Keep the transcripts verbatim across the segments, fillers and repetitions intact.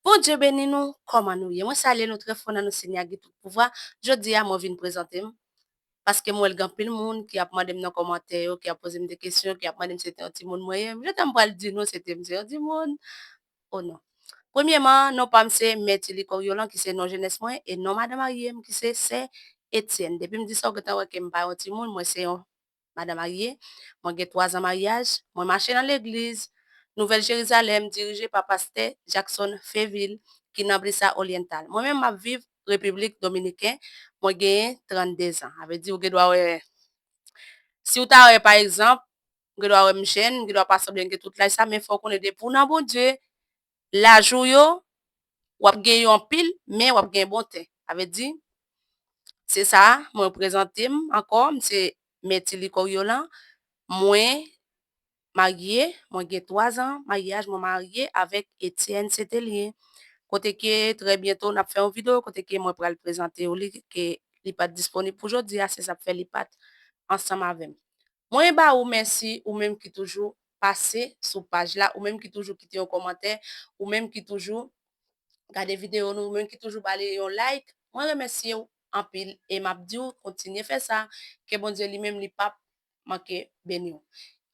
Bondye beni nou, kòman nou ye? Mwen salye nou trè fò nan non Senyè a ki tout pouvwa. Jodi a, mwen vin prezante m, paske mwen wè l gen anpil moun ki ap mande m nan kòmantè yo, ki ap poze m de kesyon, ki ap mande m si se te yon timoun mwen ye. Jodi a, m pral di nou si se te m se yon timoun. O non. Premyèman, non pa m se Mètili Coriolan, ki se non jenès mwen, e non madan marye m, ki se Sè Etienne. Depi m di sa, ou gentan wè ke m pa yon timoun, mwen se yon madan marye. Mwen gen twa zan maryaj. Mwen mache nan legliz Nouvèl Jerizalèm, dirije pa pastè Jackson Fevil, ki nan Brisa Oriental. Mwen menm, m ap viv Repiblik Dominiken. Mwen genyen trannde zan. Sa vle di, ou gen dwa wè, si w ta wè, pa egzanp, ou gen dwa wè m jèn, ou gen dwa pa sanble m gen tout laj sa, men fò w konnen depi w nan Bondye, laj ou yo, w ap gen yo anpil, men w ap gen bon ten. Sa vle di, se sa, mwen prezante m ankò, m se Mètili Coriolan, mwen marye, mwen gen twa zan maryaj, mwen marye avèk Etienne Setelien. Kote ke trè byento n ap fè yon videyo, kote ke mwen pral prezante w li, ke li pa t disponib pou jodi a, se sa k fè li pa t ansanm avè m. Mwen ba ou mèsi, ou menm ki toujou pase sou paj la, ou menm ki toujou kite yon kòmantè, ou menm ki toujou gade videyo nou, ou menm ki toujou ba li yon like. Mwen remèsye w anpil e m ap di w kontinye fè sa, ke Bondye li menm li p ap manke beni w.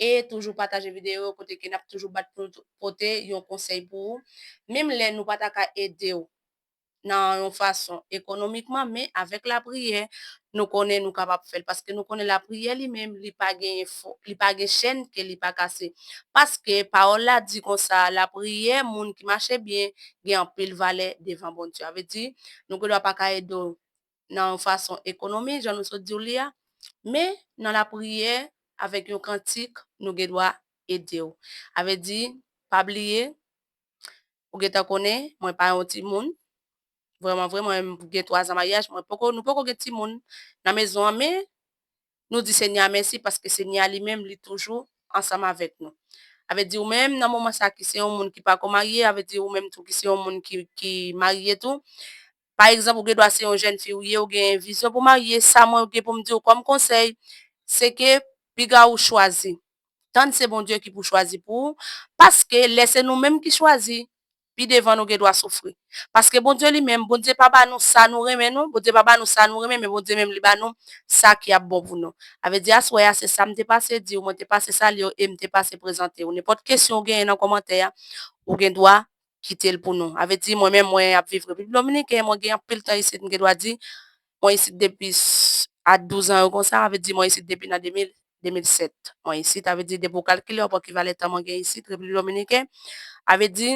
E toujou pataje videyo yo kote ke n ap toujou bat pou nou pote yon konsèy pou ou. Menm lè nou pa ta ka ede w nan yon fason ekonomikman, men avèk lapriyè, nou konnen nou kapab fè l, paske nou konnen lapriyè li menm, li pa gen fo-, li pa gen chèn ke li pa kase. Paske pawòl la di konsa, lapriyè, moun ki mache byen, gen anpil valè devan Bondye. Sa vle di, nou gen dwa pa ka ede w nan yon fason ekonomik, jan nou sot di w li a, men nan lapriyè, avèk yon kantik, nou gen dwa ede w. Sa vle di, pa bliye, ou gentan konnen, mwen pa yon timoun. Vrèman vre, mwen menm, m gen twa zan maryaj, mwen poko, nou poko gen timoun nan mezon an, men nou di Senyè a mèsi paske Senyè a li menm, li toujou ansanm avèk nou. Sa vle di, ou menm, nan moman sa ki se yon moun ki pako marye, sa vle di, ou menm tou ki se yon moun ki, ki marye tou. Pa egzanp, ou gen dwa se yon jèn fi ou ye, ou gen vizyon pou marye, sa mwen gen pou m di w kòm konsèy, se ke piga ou chwazi. Tann se Bondye ki pou chwazi pou ou, paske lè se nou menm ki chwazi, pi devan nou gen dwa soufri. Paske Bondye li menm, Bondye pa ba nou sa nou renmen non, Bondye pa ba nou sa nou renmen, men Bondye menm li ba nou sa ki ap bon pou nou. Sa vle di aswè a, se sa m te pase di w, mwen te pase salye w e m te pase prezante w. Nenpòt kesyon ou genyen nan kòmantè a, ou gen dwa kite l pou nou. Sa vle di, mwen menm, mwen ap viv Repiblik Dominiken, mwen gen anpil tan isit, m gen dwa di, mwen isit depi s-, a douz an yo konsa, sa vle di, mwen isit depi nan de mil, de mil sèt. Mwen isit, sa vle di, depi w kalkile, w ap wè ki valè tan mwen gen isit, Repiblik Dominiken. Sa vle di,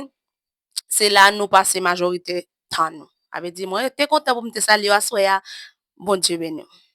se la nou pase majorite tan nou. Sa vle di, mwen te kontan pou m te salye w aswè a, Bondye beni w.